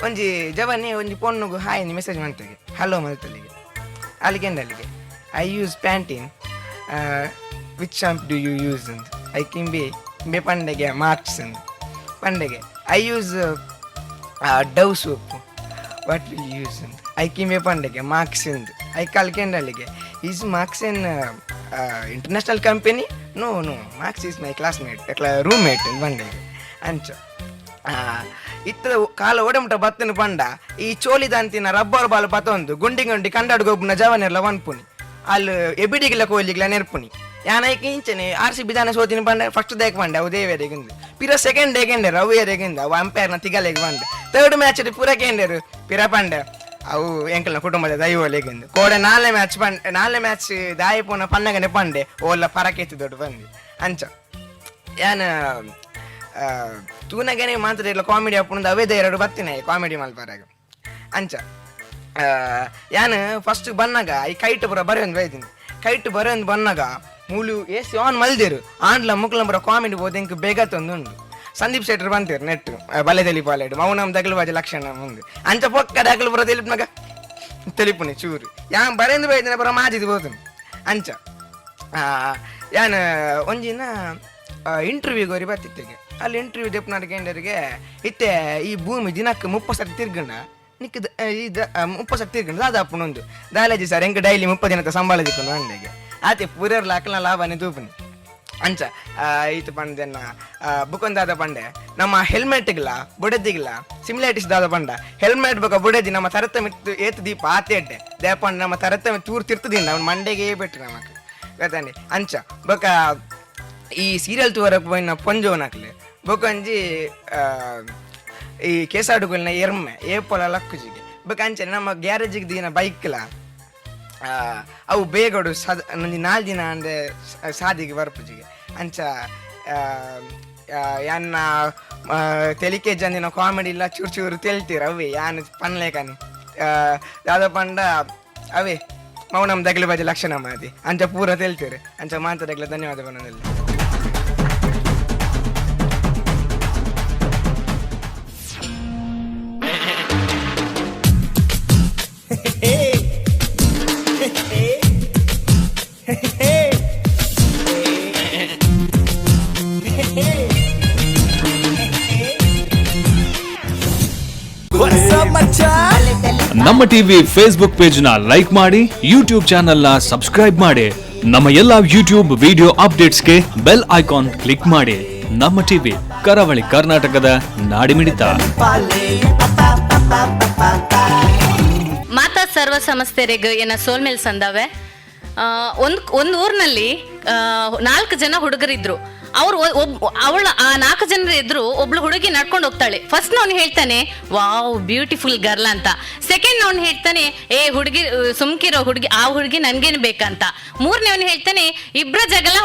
ಒಂಜಿ ಜವನೆ ಒಂಜಿ ಪೊಣ್ಣುಗು ಹಾಯ್ ಮೆಸೇಜ್ ಮಾಡ್ತೇವೆ ಹಲೋ ಮಲ್ತಲ್ಲಿಗೆ ಅಲ್ಲಿಗೆಂದ ಅಲ್ಲಿಗೆ I use Pantene, which shampoo do you use ಅಂದ್. ಐಕ್ ಇಂಬೆ ಇಂಬೆ ಪಂಡೆಗೆ ಮಾರ್ಕ್ಸ್ ಅಂದ್. ಪಂಡೆಗೆ I use Dove soap, what will use ಅಂದ್. ಐಕ್ ಇಂಬೆ ಪಂಡೆಗೆ ಮಾರ್ಕ್ಸ್ ಅಂದ್. ಐಕ್ ಅಲ್ಕೆಂಡ ಅಲ್ಲಿಗೆ is Marks an international company? No no, Marks is my classmate, roommate ಪಂಡೆಗೆ. ಅಂಚ ಇತ್ತ ಕಾಲ ಓಡಮುಟ ಬತ್ತನ ಪಂಡ ಈ ಚೋಲಿದಂತಿನ ರಬ್ಬರ್ ಬಾಲ್ ಪತೊಂದು ಗುಂಡಿ ಗುಂಡಿ ಕಂಡಾಡು ಗೊಬ್ಬನ ಜವನೆಲ್ಲ ವನ್ಪುನಿ ಅಲ್ಲಿ ಎಬಿಡಿಗಿಲ್ಲ ಕೋಲಿಗ್ಲ ನೆರ್ಪುನಿ. ಯಾನ ಐಕ್ ಇಂಚನೆ ಆರ್ ಸಿ ಬಿದಾನ ಸೋತಿನ ಪಂಡ ಫಸ್ಟ್ ದೇಕ್ ಪಂಡ ಅವು ದೇವರೆಗಿಂದು ಪಿರ ಸೆಕೆಂಡ್ ಡೇ ಅವು ಏರೆಗಿಂದ ಅವು ಅಂಪೈರ್ನ ತಿಗಲೆಗ್ ಪಂಡ ಥರ್ಡ್ ಮ್ಯಾಚ್ ಪೂರ ಕೇಂಡರು ಪಿರ ಪಂಡ ಅವು ಎಂಕಲ್ನ ಕುಟುಂಬದ ದೈವಲೆಗಿಂದು ಕೋಡೆ ನಾಲ್ನೇ ಮ್ಯಾಚ್ ಪಂಡ ನಾಲ್ನೇ ಮ್ಯಾಚ್ ದಾಯಿ ಪೋನ ಪನ್ನಗನೆ ಪಂಡೆ ಓಲ್ಲ ಪರಕೆತ್ತಿ ದೊಡ್ಡ ಬಂದು. ಅಂಚ ಯಾನ ತೂನಗನೆ ಮಾತ್ರ ಇಲ್ಲ ಕಾಮಿಡಿ ಅಪ್ಪುಂದು ಅವೇ ಎರಡು ಬತ್ತಿನ ಕಾಮಿಡಿ ಮಲ್ಪರಾಗ. ಅಂಚ ಯಾನ್ ಫಸ್ಟ್ ಬನ್ನಾಗ ಈ ಕೈಟ್ ಪೂರ ಬರೆಯೊಂದು ಬೈತೀನಿ ಕೈಟ್ ಬರೆಯೊಂದು ಬನ್ನಾಗ ಮೂಲು A C on ಮಲ್ದೇರು ಆಂಡ್ಲ ಮುಕ್ಲ ಪೂರ ಕಾಮಿಡಿ ಬೋದು ಇಂಕ್ ಬೇಗ ತಂದುಂಡು. ಸಂದೀಪ್ ಶೆಟ್ಟರ್ ಬಂತೀರು ನೆಟ್ ಬಲೆ ತೆಲಿಪಾಲೆಡು ಮೌನಂ ದಗಲು ಲಕ್ಷಣ ಮುಂದೆ ಅಂಚ ಪೊಕ್ಕ ದಗಲು ಪೂರ ತೆಲಿಪ್ನಾಗ ತೆಲಿಪುನಿ ಚೂರು ಯಾನ್ ಬರೆಂದು ಬೈದಿನ ಪೂರ ಮಾಜಿದ್ ಬೋತುನಿ. ಅಂಚ ಯಾನ್ ಒಂಜಿನ ಇಂಟರ್ವ್ಯೂಗೆ ಒರಿ ಬತ್ತಿತ್ತಿಗೆ ಅಲ್ಲಿ ಇಂಟರ್ವ್ಯೂ ದೆಪ್ಪನಾಡ ಕೇಂದ್ರಿಗೆ ಇತ್ತೆ ಈ ಭೂಮಿ ದಿನಕ್ಕೆ 30 ಸರ್ತಿ ತಿರ್ಗಂಡ ನಿಕ್ ಈ 30 ಸರ್ತಿ ತಿರ್ಗಂಡ ದಾದಾಪುನೊಂದು ದಾಲೇಜಿ ಸರ್ ಎಂಕ್ ಡೈಲಿ 30 ದಿನದ ಸಂಬಳ ದಿಕ್ಕೊಂಡು ಅಂಡೆಗೆ ಆತೆ ಪೂರರ್ ಲಾಕಲ್ನ ಲಾಭನೇ ತೂಪುನಿ. ಅಂಚ ಈತ ಪಂಡೆನ್ನ ಬುಕೊಂದಾದ ಪಂಡೆ ನಮ್ಮ ಹೆಲ್ಮೆಟ್ಗಿಲ್ಲ ಬುಡದಿಗಿಲ್ಲ ಸಿಮಿಲೈಟಿಸ್ ದಾದ ಪಂಡ ಹೆಲ್ಮೆಟ್ ಬೊಕ ಬುಡದಿ ನಮ್ಮ ತರತ ಮಿತ್ತು ಏತು ದೀಪ ಆತೆ ಎಡ್ಡೆ ದೇಪಂಡ ನಮ್ಮ ತರತ ತೂರ್ ತಿರ್ತದಿಂದ ಅವನ ಮಂಡೆಗೆ ಬೆಟ್ಟು ನಮಕ್ ಗೊತ್ತಾನೆ. ಅಂಚ ಬೊಕ ಈ ಸೀರಿಯಲ್ ತೂವರಕ್ಕೆ ಪೋಯಿನ ಪೊಂಜೋನಕ್ಲೆ ಬೊಕೊಂಜಿ ಈ ಕೇಸಾಡುಗೊಲ್ನ ಎರ್ಮೆ ಏಪೊಲ ಲಕ್ಕುಜಿಗೆ ಬೊಕ ಅಂಚನೆ ನಮ್ಮ ಗ್ಯಾರೇಜಿಗೆ ದಿನ ಬೈಕ್ಲ ಅವು ಬೇಗಡು ಸದ ಒಂಜಿ 4 ದಿನ ಅಂದೆ ಸಾದಿಗೆ ಬರ್ಪುಜಿಗೆ. ಅಂಚ ಯಾನ್ನ ತೆಲಿಕೆ ಜಂದಿನ ಕಾಮಿಡಿ ಇಲ್ಲ ಚೂರು ಚೂರು ತೆಲ್ತೀರ ಅವೇ ಯಾನ್ ಪನ್ಲೇಕನಿ ದಾದ ಪಂಡ ಅವೇ ಮೌನಂ ದಗಲು ಬಾಜಿ ಲಕ್ಷಣ ಮಾತಿ ಅಂಚ ಪೂರ ತೆಲ್ತೀರಿ. ಅಂಚ ಮಾತದಗ್ಲ ಧನ್ಯವಾದ ಪನೊಂದುಲ್ಲೆ. ನಮ್ಮ TV Facebook page ನ ಲೈಕ್ ಮಾಡಿ, ಯೂಟ್ಯೂಬ್ ಚಾನೆಲ್ ನ ಸಬ್ಸ್ಕ್ರೈಬ್ ಮಾಡಿ, ನಮ್ಮ ಎಲ್ಲಾ ಯೂಟ್ಯೂಬ್ ವಿಡಿಯೋ ಅಪ್ಡೇಟ್ಸ್ಗೆ bell icon click ಮಾಡಿ. ನಮ್ಮ ಟಿವಿ, ಕರಾವಳಿ ಕರ್ನಾಟಕದ ನಾಡಿಮಿಡಿತ. ಮಾತಾ ಸರ್ವ ಸಮಸ್ತೆರೆಗ್ ಏನ ಸೋಲ್ಮೇಲ್ ಸಂದಾವೆ. ಒಂದ್ ಒಂದ್ ಊರ್ನಲ್ಲಿ 4 ಜನ ಹುಡುಗರಿದ್ರು. ಅವ್ರು ಅವಳ ಆ 4 ಜನರ ಎದುರು ಒಬ್ಳು ಹುಡುಗಿ ನಡ್ಕೊಂಡು ಹೋಗ್ತಾಳೆ. ಫಸ್ಟ್ ಅವ್ನು ಹೇಳ್ತಾನೆ wow beautiful girl ಅಂತ. ಸೆಕೆಂಡ್ ಅವ್ನು ಹೇಳ್ತಾನೆ ಏ ಹುಡುಗಿ ಸುಮ್ಕಿರೋ ಹುಡುಗಿ, ಆ ಹುಡುಗಿ ನನ್ಗೇನು ಬೇಕಂತ. ಮೂರನೇ ಅವ್ನು ಹೇಳ್ತಾನೆ ಇಬ್ಬರ ಜಗಳ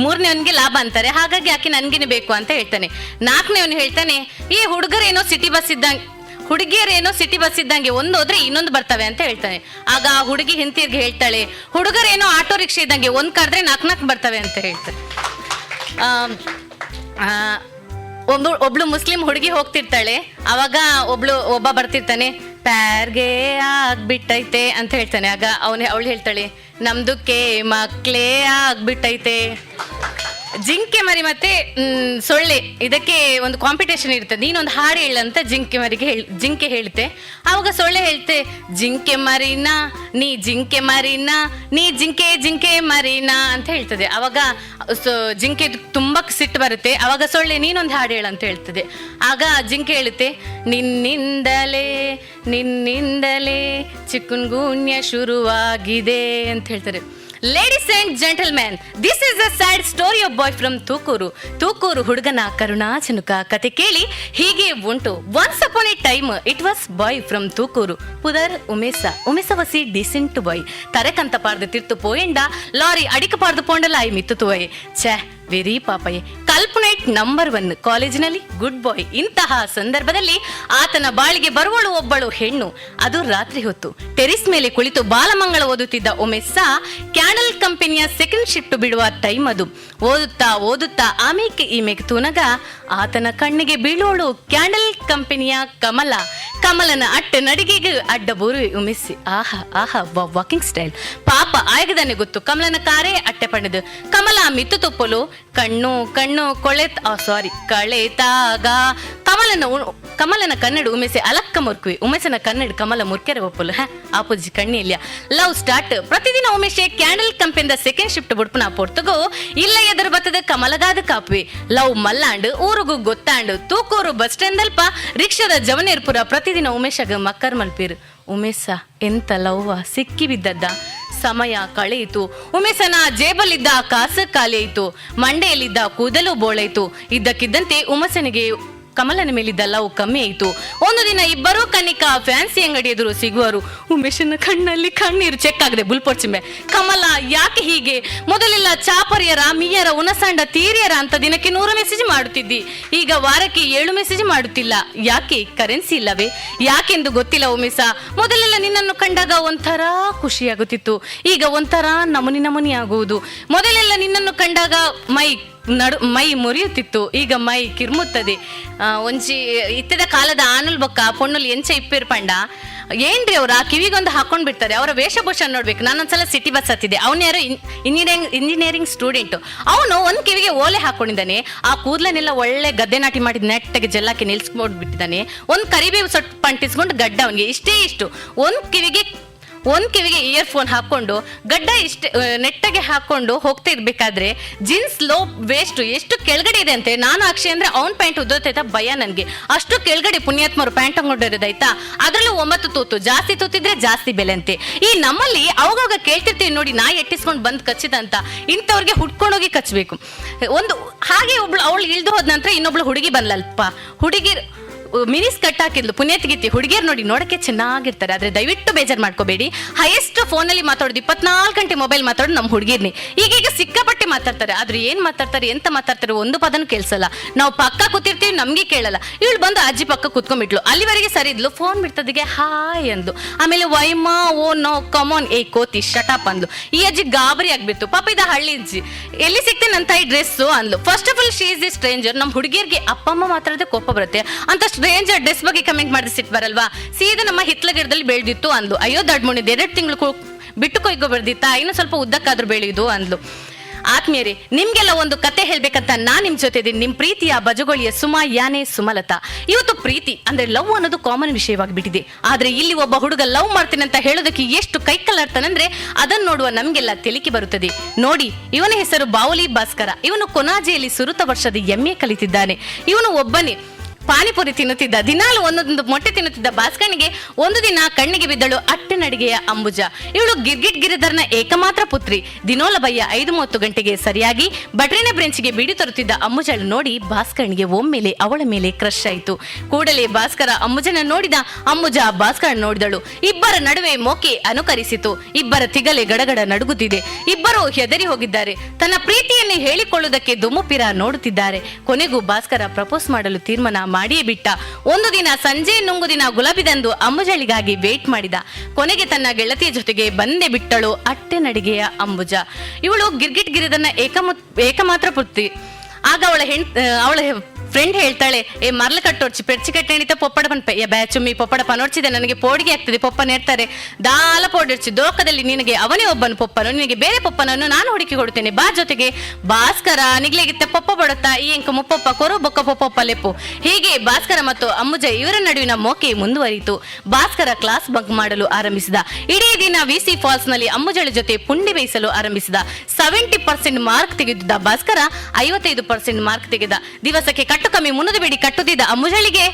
ಮೂರನೇವನ್ಗೆ ಲಾಭ ಅಂತಾರೆ, ಹಾಗಾಗಿ ಆಕೆ ನನ್ಗೇನು ಬೇಕು ಅಂತ ಹೇಳ್ತಾನೆ. ನಾಲ್ಕನೇ ಅವ್ನು ಹೇಳ್ತಾನೆ ಈ ಹುಡುಗರೇನೋ ಸಿಟಿ ಬಸ್ ಇದ್ದಂಗೆ, ಹುಡುಗಿಯರೇನೋ ಸಿಟಿ ಬಸ್ ಇದ್ದಂಗೆ ಒಂದು ಹೋದ್ರೆ ಇನ್ನೊಂದು ಬರ್ತವೆ ಅಂತ ಹೇಳ್ತಾನೆ. ಆಗ ಆ ಹುಡುಗಿ ಹಿಂತಿರ್ಗಿ ಹೇಳ್ತಾಳೆ ಹುಡುಗರೇನೋ ಆಟೋ ರಿಕ್ಷಾ ಇದ್ದಂಗೆ ಒಂದ್ ಕರೆದ್ರೆ 4 4 ಬರ್ತವೆ ಅಂತ ಹೇಳ್ತಾರೆ. ಒಬ್ಳು ಮುಸ್ಲಿಂ ಹುಡುಗಿ ಹೋಗ್ತಿರ್ತಾಳೆ. ಅವಾಗ ಒಬ್ಬ ಬರ್ತಿರ್ತಾನೆ, ಪ್ಯಾರ್ಗೆ ಆಗ್ಬಿಟ್ಟೈತೆ ಅಂತ ಹೇಳ್ತಾನೆ. ಆಗ ಅವಳು ಹೇಳ್ತಾಳೆ ನಮ್ದುಕ್ಕೆ ಮಕ್ಳೇ ಆಗ್ಬಿಟ್ಟೈತೆ. ಜಿಂಕೆ ಮರಿ ಮತ್ತೆ ಸೊಳ್ಳೆ ಇದಕ್ಕೆ ಒಂದು ಕಾಂಪಿಟೇಷನ್ ಇರ್ತದೆ. ನೀನೊಂದು ಹಾಡು ಹೇಳಂತ ಜಿಂಕೆ ಮರಿಗೆ ಜಿಂಕೆ ಹೇಳುತ್ತೆ. ಆವಾಗ ಸೊಳ್ಳೆ ಹೇಳ್ತೆ ಜಿಂಕೆ ಮರಿನಾ ನೀ ಜಿಂಕೆ ಮರಿನಾ ನೀ ಜಿಂಕೆ ಜಿಂಕೆ ಮರಿನಾ ಅಂತ ಹೇಳ್ತದೆ. ಆವಾಗ ಜಿಂಕೆ ತುಂಬಾ ಸಿಟ್ಟು ಬರುತ್ತೆ. ಆವಾಗ ಸೊಳ್ಳೆ ನೀನೊಂದು ಹಾಡು ಹೇಳು ಅಂತ ಹೇಳ್ತದೆ. ಆಗ ಜಿಂಕೆ ಹೇಳುತ್ತೆ ನಿನ್ನಿಂದಲೇ ನಿನ್ನಿಂದಲೇ ಚಿಕುನ್ಗುನ್ಯ ಶುರುವಾಗಿದೆ ಅಂತ ಹೇಳ್ತಾರೆ. Ladies and gentlemen, this is a sad story of boy from Tukur. Tukur ಹುಡುಗನ ಕರುಣಾಜನಕ ಕತೆ ಕೇಳಿ ಹೀಗೆ ಉಂಟು. Once upon a time it was boy from Tukur ಪುದರ್ ಉಮೇಸ. ಉಮೇಸ ವಸಿ ಡಿಸೆಂಟ್ ಬಾಯ್. ತರೆಕಂತ ಪಾರ್ದು ತಿರ್ತು ಪೋಯಂಡ ಲಾರಿ ಅಡಿಕ ಪಾರ್ದು ಪೋಂಡಲ ಆಯ್ ಮಿತ್ತು ತುವಯ್. ಛೆ ವೆರಿ ಪಾಪಯ್ಯ. ಕಲ್ಪನೆಟ್ ನಂಬರ್ 1, ಕಾಲೇಜಿನಲ್ಲಿ ಗುಡ್ ಬಾಯ್. ಇಂತಹ ಸಂದರ್ಭದಲ್ಲಿ ಆತನ ಬಾಳಿಗೆ ಬರುವಳು ಒಬ್ಬಳು ಹೆಣ್ಣು. ಅದು ರಾತ್ರಿ ಹೊತ್ತು. ಟೆರಿಸ್ ಮೇಲೆ ಕುಳಿತು ಬಾಲಮಂಗಳ ಓದುತ್ತಿದ್ದ ಉಮೇಶ, ಕ್ಯಾಂಡಲ್ ಕಂಪನಿಯ ಸೆಕೆಂಡ್ ಶಿಫ್ಟ್ ಬಿಡುವ ಟೈಮ್ ಅದು. ಓದುತ್ತಾ ಓದುತ್ತಾ ಆಮೇಕೆ ಈಮೇಕೆ ತೂನಗ ಆತನ ಕಣ್ಣಿಗೆ ಬೀಳೋಳು ಕ್ಯಾಂಡಲ್ ಕಂಪನಿಯ ಕಮಲ. ಕಮಲನ ಅಟ್ಟ ನಡಿಗೆಗೆ ಅಡ್ಡ ಬೋರು ಉಮಿಸಿ. ಆಹಾ ಆಹಾ, ವಾಕಿಂಗ್ ಸ್ಟೈಲ್. ಪಾಪ ಆಯಗದಾನೆ ಗೊತ್ತು ಕಮಲನ ಕಾರೇ ಅಟ್ಟೆ ಪಣ್ಣದು. ಕಮಲ ಮಿತ್ತು ತುಪ್ಪಲು ಕಣ್ಣು ಕಣ್ಣು ಕೊಳೆತ್, ಸಾರಿ, ಕಳೆತಾಗ ಕಮಲನ ಕನ್ನಡ ಉಮೆಸೆ ಅಲಕ್ಕ ಮುರ್ಕುವಿ. ಉಮೇಸನ ಕನ್ನಡ ಕಮಲ ಮುರ್ಕೆರೆ ಒಪ್ಪಲು. ಹ, ಆಪೋಜಿ ಕಣ್ಣಿ ಇಲ್ಲ. Love start. ಪ್ರತಿದಿನ ಉಮೇಶೆ ಕ್ಯಾಂಡಲ್ ಕಂಪನಿದ ಸೆಕೆಂಡ್ ಶಿಫ್ಟ್ ಬುಡ್ಪುನ ಪೊರ್ತುಗು ಇಲ್ಲ ಎದುರು ಬತ್ತದ ಕಮಲಗಾದ ಕಾಪುವೆ. ಲವ್ ಮಲ್ಲಾಂಡ್ ಊರುಗು ಗೊತ್ತಾಂಡ್. ತೂಕೂರು ಬಸ್ ಸ್ಟ್ಯಾಂಡ್ ಅಲ್ಪ ರಿಕ್ಷಾದ ಜವನೇರ್ಪುರ ಪ್ರತಿದಿನ ಉಮೇಶಗ ಮಕ್ಕರ್ ಮಲ್ಪೀರ್. ಉಮೇಶ ಎಂತ ಲವ್ವ ಸಿಕ್ಕಿ ಬಿದ್ದದ್ದ. ಸಮಯ ಕಳೆಯಿತು. ಉಮೇಶನ ಜೇಬಲ್ಲಿದ್ದ ಕಾಸು ಖಾಲಿಯಾಯಿತು. ಮಂಡೆಯಲ್ಲಿದ್ದ ಕೂದಲು ಬೋಳಾಯಿತು. ಇದ್ದಕ್ಕಿದ್ದಂತೆ ಉಮಸನಿಗೆ ಕಮಲನ ಮೇಲಿದ್ದ ಲವ್ ಕಮ್ಮಿ ಆಯಿತು. ಒಂದು ದಿನ ಇಬ್ಬರೂ ಕನಿಕಾ ಫ್ಯಾನ್ಸಿ ಅಂಗಡಿ ಎದುರು ಸಿಗುವರು. ಉಮೇಶನ ಕಣ್ಣಲ್ಲಿ ಕಣ್ಣೀರು. ಚೆಕ್ ಆಗದೆ ಬುಲ್ಪೊಡ್ಚಿಂಬೆ. ಕಮಲ, ಯಾಕೆ ಹೀಗೆ? ಮೊದಲೆಲ್ಲ ಚಾಪರಿಯರ ಮೀಯರ ಉನಸಾಂಡ ತೀರಿಯರ ಅಂತ ದಿನಕ್ಕೆ 100 ಮೆಸೇಜ್ ಮಾಡುತ್ತಿದ್ದಿ. ಈಗ ವಾರಕ್ಕೆ 7 ಮೆಸೇಜ್ ಮಾಡುತ್ತಿಲ್ಲ. ಯಾಕೆ? ಕರೆನ್ಸಿ ಇಲ್ಲವೇ? ಯಾಕೆಂದು ಗೊತ್ತಿಲ್ಲ ಉಮೇಶ. ಮೊದಲೆಲ್ಲ ನಿನ್ನನ್ನು ಕಂಡಾಗ ಒಂಥರ ಖುಷಿಯಾಗುತ್ತಿತ್ತು. ಈಗ ಒಂಥರ ನಮುನಿ ನಮುನಿ ಆಗುವುದು. ಮೊದಲೆಲ್ಲ ನಿನ್ನನ್ನು ಕಂಡಾಗ ಮೈ ನಡು ಮೈ ಮುರಿಯುತ್ತಿತ್ತು. ಈಗ ಮೈ ಕಿರ್ಮುತ್ತದೆ. ಒಂಜಿ ಇತ್ತದ ಕಾಲದ ಆನುಲ್ ಬೊಕ್ಕ ಪೊಣ್ಣುಲ್ ಎಂಚ ಇಪ್ಪಿರ್ ಪಂಡ ಏನ್ರಿ, ಅವ್ರ ಆ ಕಿವಿಗೊಂದು ಹಾಕೊಂಡ್ ಬಿಡ್ತಾರೆ. ಅವರ ವೇಷಭೂಷಣ ನೋಡ್ಬೇಕು. ನಾನೊಂದ್ಸಲ ಸಿಟಿ ಬಸ್ ಹತ್ತಿದ್ದೆ. ಅವನು ಯಾರೋ ಇಂಜಿನಿಯರಿಂಗ್ ಇಂಜಿನಿಯರಿಂಗ್ ಸ್ಟೂಡೆಂಟ್. ಅವನು ಒಂದ್ ಕಿವಿಗೆ ಓಲೆ ಹಾಕೊಂಡಿದ್ದಾನೆ. ಆ ಕೂದಲನ್ನೆಲ್ಲ ಒಳ್ಳೆ ಗದ್ದೆ ನಾಟಿ ಮಾಡಿ ನೆಟ್ಟಗೆ ಜಲ್ಲಾಕಿ ನಿಲ್ಸ್ಕೊಂಡು ಬಿಟ್ಟಿದ್ದಾನೆ. ಒಂದ್ ಕರಿಬೇವು ಸೊಪ್ಪು ಅಂಟಿಸ್ಕೊಂಡು ಗಡ್ಡ ಅವನಿಗೆ ಇಷ್ಟೇ ಇಷ್ಟು. ಒಂದ್ ಕಿವಿಗೆ ಇಯರ್ ಫೋನ್ ಹಾಕೊಂಡು, ಗಡ್ಡ ಇಷ್ಟ ನೆಟ್ಟಗೆ ಹಾಕೊಂಡು ಹೋಗ್ತಾ ಇರ್ಬೇಕಾದ್ರೆ ಜೀನ್ಸ್ ಲೋ ವೇಸ್ಟ್ ಎಷ್ಟು ಕೆಳಗಡೆ ಇದೆ ಅಂತೆ. ನಾನು ಅಕ್ಷಯ್ ಅಂದ್ರೆ ಅವ್ನ್ ಪ್ಯಾಂಟ್ ಉದ್ದೋತೈತಾ ಭಯ ನನ್ಗೆ. ಅಷ್ಟು ಕೆಳಗಡೆ ಪುಣ್ಯಾತ್ಮರು ಪ್ಯಾಂಟ್ ಹಾಕೊಂಡಿರೋದಾಯ್ತಾ. ಅದ್ರಲ್ಲೂ 9 ತೂತು. ಜಾಸ್ತಿ ತೂತಿದ್ರೆ ಜಾಸ್ತಿ ಬೆಲೆ ಅಂತೆ. ಈ ನಮ್ಮಲ್ಲಿ ಅವಾಗವಾಗ ಕೇಳ್ತಿರ್ತೀವಿ ನೋಡಿ, ನಾಯಿ ಎಟ್ಟಿಸ್ಕೊಂಡು ಬಂದ್ ಕಚ್ಚಿದಂತ. ಇಂಥವ್ರಿಗೆ ಹುಡ್ಕೊಂಡೋಗಿ ಕಚ್ಚಬೇಕು ಒಂದು. ಹಾಗೆ ಒಬ್ಳು, ಅವಳು ಇಳ್ದು ಹೋದ ನಂತರ ಇನ್ನೊಬ್ಳು ಹುಡುಗಿ ಬಂದ್ಲಲ್ಪ. ಹುಡುಗಿ ಮಿನಿ ಸ್ಕರ್ಟ್ ಹಾಕಿದ್ಲು ಪುಣ್ಯತ್ಗಿತ್ತಿ. ಹುಡುಗಿಯರು ನೋಡಿ, ನೋಡಕ್ಕೆ ಚೆನ್ನಾಗಿರ್ತಾರೆ. ಆದ್ರೆ ದಯವಿಟ್ಟು ಬೇಜಾರ್ ಮಾಡ್ಕೋಬೇಡಿ. ಹೈಯೆಸ್ಟ್ ಫೋನಲ್ಲಿ ಮಾತಾಡೋದು, 24 ಗಂಟೆ ಮೊಬೈಲ್ ಮಾತಾಡೋದು ನಮ್ಮ ಹುಡುಗಿರ್ನಿ. ಈಗೀಗ ಸಿಕ್ಕಾಪಟ್ಟೆ ಮಾತಾಡ್ತಾರೆ. ಆದ್ರೆ ಏನ್ ಮಾತಾಡ್ತಾರೆ, ಎಂತ ಮಾತಾಡ್ತಾರೆ, ಒಂದು ಪದನೂ ಕೇಳಿಸಲ್ಲ. ನಾವು ಪಕ್ಕ ಕೂತಿರ್ತೀವಿ, ನಮ್ಗೆ ಕೇಳಲ್ಲ. ಇವಳು ಬಂದು ಅಜ್ಜಿ ಪಕ್ಕ ಕೂತ್ಕೊಂಡ್ಬಿಟ್ಲು. ಅಲ್ಲಿವರೆಗೆ ಸರಿ ಇದ್ಲು. ಫೋನ್ ಬಿಡ್ತದಿಗೆ ಹಾಯ್ ಅಂದ್ಲು. ಆಮೇಲೆ ವೈಮಾ, ಓ ನೋ, ಕಮೋನ್, ಏ ಕೋತಿ, ಶಟಪ್ ಅಂದ್ಲು. ಈ ಅಜ್ಜಿ ಗಾಬರಿ ಆಗ್ಬಿತ್ತು. ಪಾಪ, ಇದ ಹಳ್ಳಿ ಅಜ್ಜಿ. ಎಲ್ಲಿ ಸಿಗ್ತೇನೆ ಅಂತ ಈ ಡ್ರೆಸ್ ಅಂದ್ಲು. First of all, she is a stranger. ನಮ್ಮ ಹುಡುಗಿಯರಿಗೆ ಅಪ್ಪ ಅಮ್ಮ ಮಾತಾಡಿದ್ರೆ ಕೋಪ ಬರುತ್ತೆ. ಅಂತ ಸ್ಟ್ರೇಂಜರ್ ಡ್ರೆಸ್ ಬಗ್ಗೆ ಕಮೆಂಟ್ ಮಾಡಿದ್ರೆ ಸಿಟ್ಟು ಬರಲ್ವಾ? ಸೀದಾ ನಮ್ಮ ಹಿತ್ಲ ಗಿಡದಲ್ಲಿ ಬೆಳೆದಿತ್ತು ಅಂದ್ಲು. ಅಯ್ಯೋ ದಡ್ಮುಣಿದ್, 2 ತಿಂಗಳು ಬಿಟ್ಟು ಕೊಯ್ಗೋ ಬರ್ದಿತ್ತಾ? ಇನ್ನು ಸ್ವಲ್ಪ ಉದ್ದಕ್ಕಾದ್ರೂ ಬೆಳೆಯುದು ಅಂದ್ಲು. ಆತ್ಮೀಯರೇ, ನಿಮ್ಗೆಲ್ಲ ಒಂದು ಕತೆ ಹೇಳ್ಬೇಕಂತ ನಾನ್ ನಿಮ್ ಜೊತೆ ಇದ್ದೀನಿ. ನಿಮ್ ಪ್ರೀತಿಯ ಬಜಗೋಳಿಯ ಸುಮಾ, ಯಾನೆ ಸುಮಲತಾ. ಇವತ್ತು ಪ್ರೀತಿ ಅಂದ್ರೆ ಲವ್ ಅನ್ನೋದು ಕಾಮನ್ ವಿಷಯವಾಗಿ ಬಿಟ್ಟಿದೆ. ಆದ್ರೆ ಇಲ್ಲಿ ಒಬ್ಬ ಹುಡುಗ ಲವ್ ಮಾಡ್ತೀನಿ ಅಂತ ಹೇಳೋದಕ್ಕೆ ಎಷ್ಟು ಕೈಕಲ್ಲಾಡ್ತಾನಂದ್ರೆ ಅದನ್ನ ನೋಡುವ ನಮ್ಗೆಲ್ಲ ತೆಲಿಕೆ ಬರುತ್ತದೆ. ನೋಡಿ, ಇವನ ಹೆಸರು ಬಾವುಲಿ ಭಾಸ್ಕರ. ಇವನು ಕೊನಾಜೆಯಲ್ಲಿ ಸುರುತ ವರ್ಷದ ಎಂಎ ಕಲಿತಿದ್ದಾನೆ. ಇವನು ಒಬ್ಬನೇ ಪಾನಿಪುರಿ ತಿನ್ನುತ್ತಿದ್ದ. ದಿನಾಲು ಒಂದೊಂದು ಮೊಟ್ಟೆ ತಿನ್ನುತ್ತಿದ್ದ ಭಾಸ್ಕರನಿಗೆ ಒಂದು ದಿನ ಕಣ್ಣಿಗೆ ಬಿದ್ದಳು ಅಟ್ಟನಡಿಗೆಯ ಅಂಬುಜ. ಇವಳು ಗಿರ್ಗಿಟ್ ಗಿರಿಧರ್ನ ಏಕಮಾತ್ರ ಪುತ್ರಿ. ದಿನೋಲ ಬಯ್ಯ 5:30 ಗಂಟೆಗೆ ಸರಿಯಾಗಿ ಬಟ್ರಿನ ಬ್ರೆಂಚ್ಗೆ ಬೀಡಿ ತರುತ್ತಿದ್ದ ಅಂಬುಜಳು ನೋಡಿ ಭಾಸ್ಕರನಿಗೆ ಒಮ್ಮೆಲೆ ಅವಳ ಮೇಲೆ ಕ್ರಶ್ ಆಯಿತು. ಕೂಡಲೇ ಭಾಸ್ಕರ ಅಂಬುಜನ ನೋಡಿದ. ಅಂಬುಜ ಭಾಸ್ಕರ ನೋಡಿದಳು. ಇಬ್ಬರ ನಡುವೆ ಮೋಕೆ ಅನುಕರಿಸಿತು. ಇಬ್ಬರ ತಿಗಲೆ ಗಡಗಡ ನಡುಗುತ್ತಿದೆ. ಇಬ್ಬರು ಹೆದರಿ ಹೋಗಿದ್ದಾರೆ. ತನ್ನ ಪ್ರೀತಿಯನ್ನು ಹೇಳಿಕೊಳ್ಳುವುದಕ್ಕೆ ದುಮುಪಿರ ನೋಡುತ್ತಿದ್ದಾರೆ. ಕೊನೆಗೂ ಭಾಸ್ಕರ ಪ್ರಪೋಸ್ ಮಾಡಲು ತೀರ್ಮಾನ ಮಾಡಿಯೇ ಬಿಟ್ಟ. ಒಂದು ದಿನ ಸಂಜೆ ನುಂಗು ದಿನ ಗುಲಾಬಿದಂದು ಅಂಬುಜಳಿಗಾಗಿ ವೇಟ್ ಮಾಡಿದ. ಕೊನೆಗೆ ತನ್ನ ಗೆಳತಿಯ ಜೊತೆಗೆ ಬಂದೇ ಬಿಟ್ಟಳು ಅಟ್ಟೆ ನಡಿಗೆಯ ಅಂಬುಜ. ಇವಳು ಗಿರ್ಗಿಟ್ ಗಿರಿದನ್ನ ಏಕಮಾತ್ರ ಪುತ್ರಿ. ಆಗ ಅವಳ ಫ್ರೆಂಡ್ ಹೇಳ್ತಾಳೆ, ಏ ಮರ್ಲ ಕಟ್ಟೋಡ್ಚಿ ಪೆರ್ಚಿ ಕಟ್ಟಣಿತ ಪೊಪ್ಪಡ ಪನ್ಪೆ. ಏ ಬ್ಯಾಚುಮ್ಮಿ, ಪೊಪ್ಪಡ ಪನೋಡ್ಚಿದೆ, ನನಗೆ ಪೋಡಿಗೆ ಆಗ್ತದೆ, ಪೊಪ್ಪ ನೇರ್ತಾರೆ. ದಾಲ ಪೋಡಿರ್ಚಿ, ದೋಕದಲ್ಲಿ ನಿನಗೆ ಅವನೇ ಒಬ್ಬನು ಪೊಪ್ಪನು, ನಿನಗೆ ಬೇರೆ ಪೊಪ್ಪನನ್ನು ನಾನು ಹುಡುಕಿ ಕೊಡುತ್ತೇನೆ, ಬಾ ಜೊತೆಗೆ. ಭಾಸ್ಕರ ನಿಗ್ಲೇಗಿತ್ತ ಪೊಪ್ಪ ಬಡುತ್ತಾ? ಈ ಎಂಕ ಮುಪ್ಪೊಪ್ಪ ಕೊರು ಬೊಕ್ಕ ಪೊಪ್ಪೊಪ್ಪ ಲೆಪ್ಪು. ಹೀಗೆ ಭಾಸ್ಕರ ಮತ್ತು ಅಂಬುಜ ಇವರ ನಡುವಿನ ಮೋಕೆ ಮುಂದುವರಿಯಿತು. ಭಾಸ್ಕರ ಕ್ಲಾಸ್ ಬಂಕ್ ಮಾಡಲು ಆರಂಭಿಸಿದ. ಇಡೀ ದಿನ ವಿಸಿ ಫಾಲ್ಸ್ ನಲ್ಲಿ ಅಂಬುಜಳ ಜೊತೆ ಪುಂಡಿ ಬೇಯಿಸಲು ಆರಂಭಿಸಿದ. 70% ಮಾರ್ಕ್ ತೆಗೆದಿದ್ದ ಭಾಸ್ಕರ 55% ಮಾರ್ಕ್ ತೆಗೆದ. ದಿವಸಕ್ಕೆ ಕಟ್ಟು ಕಮ್ಮಿ 300 ಬೀಡಿ ಕಟ್ಟುತ್ತಿದ್ದ ಅಂಬುಜಳಿಗೆ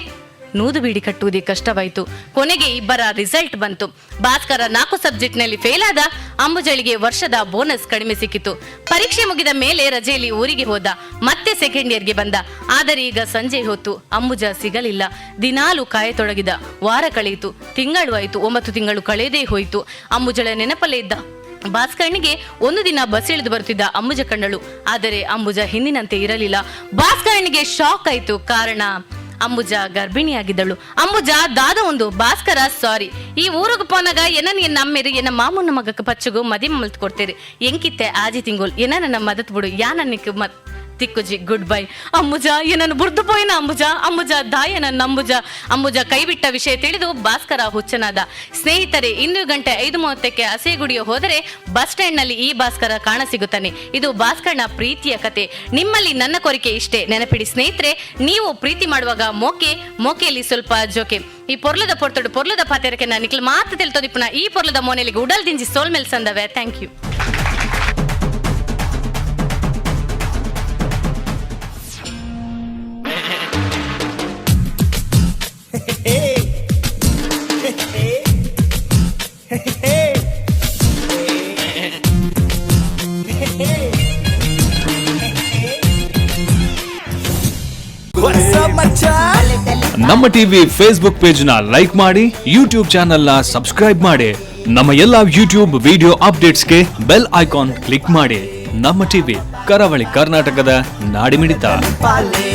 100 ಬೀಡಿ ಕಟ್ಟುವುದೇ ಕಷ್ಟವಾಯಿತು. ಕೊನೆಗೆ ಇಬ್ಬರ ರಿಸಲ್ಟ್ ಬಂತು. ಭಾಸ್ಕರ 4 ಸಬ್ಜೆಕ್ಟ್ ನಲ್ಲಿ ಫೇಲ್ ಆದ. ಅಂಬುಜಳಿಗೆ ವರ್ಷದ ಬೋನಸ್ ಕಡಿಮೆ ಸಿಕ್ಕಿತು. ಪರೀಕ್ಷೆ ಮುಗಿದ ಮೇಲೆ ರಜೆಯಲ್ಲಿ ಊರಿಗೆ ಹೋದ. ಮತ್ತೆ ಸೆಕೆಂಡ್ ಇಯರ್ಗೆ ಬಂದ. ಆದರೆ ಈಗ ಸಂಜೆ ಹೊತ್ತು, ಅಂಬುಜ ಸಿಗಲಿಲ್ಲ. ದಿನಾಲು ಕಾಯತೊಡಗಿದ. ವಾರ ಕಳೆಯಿತು, ತಿಂಗಳು ಆಯಿತು, 9 ತಿಂಗಳು ಕಳೆದೇ ಹೋಯಿತು. ಅಂಬುಜಳ ನೆನಪಲ್ಲೇ ಇದ್ದ. ಭಾಸ್ಕರನಿಗೆ ಒಂದು ದಿನ ಬಸ್ ಇಳಿದು ಬರುತ್ತಿದ್ದ ಅಂಬುಜ ಕಂಡಳು. ಆದರೆ ಅಂಬುಜ ಹಿಂದಿನಂತೆ ಇರಲಿಲ್ಲ. ಭಾಸ್ಕರನಿಗೆ ಶಾಕ್ ಆಯಿತು. ಕಾರಣ, ಅಂಬುಜ ಗರ್ಭಿಣಿಯಾಗಿದ್ದಳು. ಅಂಬುಜ ದಾದ ಒಂದು ಭಾಸ್ಕರ ಸಾರಿ, ಈ ಊರಿಗೆ ಪೋನಾಗ ಎನ್ನ ಎನ್ನ ಅಮ್ಮೇರು ಎನ್ನ ಮಾಮೂನ ಮಗಕ್ಕೆ ಪಚ್ಚುಗು ಮದಿ ಮಲ್ತ್ ಕೊಡ್ತೀರಿ. ಎಂಕಿತ್ತೆ ಆಜಿ ತಿಂಗೋಲ್ ಏನ ನನ್ನ ಮದತ್ ಬಿಡು, ಯಾ ನನ್ನಿಕ್ ಮತ್ ತಿಕ್ಕುಜಿ, ಗುಡ್ ಬೈ ಅಂಬುಜ, ಏನನ್ನು ಬುರ್ದು ಪೋಯಿನ ಅಂಬುಜ, ಅಂಬುಜ ದಾಯ ನನ್ನ ಅಂಬುಜ. ಅಂಬುಜ ಕೈಬಿಟ್ಟ ವಿಷಯ ತಿಳಿದು ಭಾಸ್ಕರ ಹುಚ್ಚನಾದ. ಸ್ನೇಹಿತರೆ, ಇಂದು ಗಂಟೆ 5:30ಕ್ಕೆ ಹಸೆಗುಡಿಯ ಹೋದರೆ ಬಸ್ ಸ್ಟ್ಯಾಂಡ್ನಲ್ಲಿ ಈ ಭಾಸ್ಕರ ಕಾಣ ಸಿಗುತ್ತಾನೆ. ಇದು ಭಾಸ್ಕರನ ಪ್ರೀತಿಯ ಕತೆ. ನಿಮ್ಮಲ್ಲಿ ನನ್ನ ಕೋರಿಕೆ ಇಷ್ಟೇ, ನೆನಪಿಡಿ ಸ್ನೇಹಿತರೆ, ನೀವು ಪ್ರೀತಿ ಮಾಡುವಾಗ ಮೋಕೆ ಮೋಕೆಯಲ್ಲಿ ಸ್ವಲ್ಪ ಜೋಕೆ. ಈ ಪೊರ್ಲದ ಪೊರ್ತಡು ಪೊರ್ಲದ ಪಾತೆರಕ್ಕೆ ನಾನು ನಿಕ್ಲು ಮಾತು ತಿಳ್ತೋದಿಪ್ಪುನ ಈ ಪೊರ್ಲದ ಮೋನೆಲಿಗೆ ಉಡಲ್ ದಿಂಜಿ ಸೋಲ್ ಮೇಲ್ ಸಂದವೆ. Thank you. ನಮ್ಮ ಟಿವಿ ಫೇಸ್ಬುಕ್ ಪೇಜ್ ನ ಲೈಕ್ ಮಾಡಿ, ಯೂಟ್ಯೂಬ್ ಚಾನೆಲ್ ನ ಸಬ್ಸ್ಕ್ರೈಬ್ ಮಾಡಿ, ನಮ್ಮ ಎಲ್ಲಾ ಯೂಟ್ಯೂಬ್ ವಿಡಿಯೋ ಅಪ್ಡೇಟ್ಸ್ಗೆ ಬೆಲ್ ಐಕಾನ್ ಕ್ಲಿಕ್ ಮಾಡಿ. ನಮ್ಮ ಟಿವಿ, ಕರಾವಳಿ ಕರ್ನಾಟಕದ ನಾಡಿಮಿಡಿತ. ಪಾಲೆ.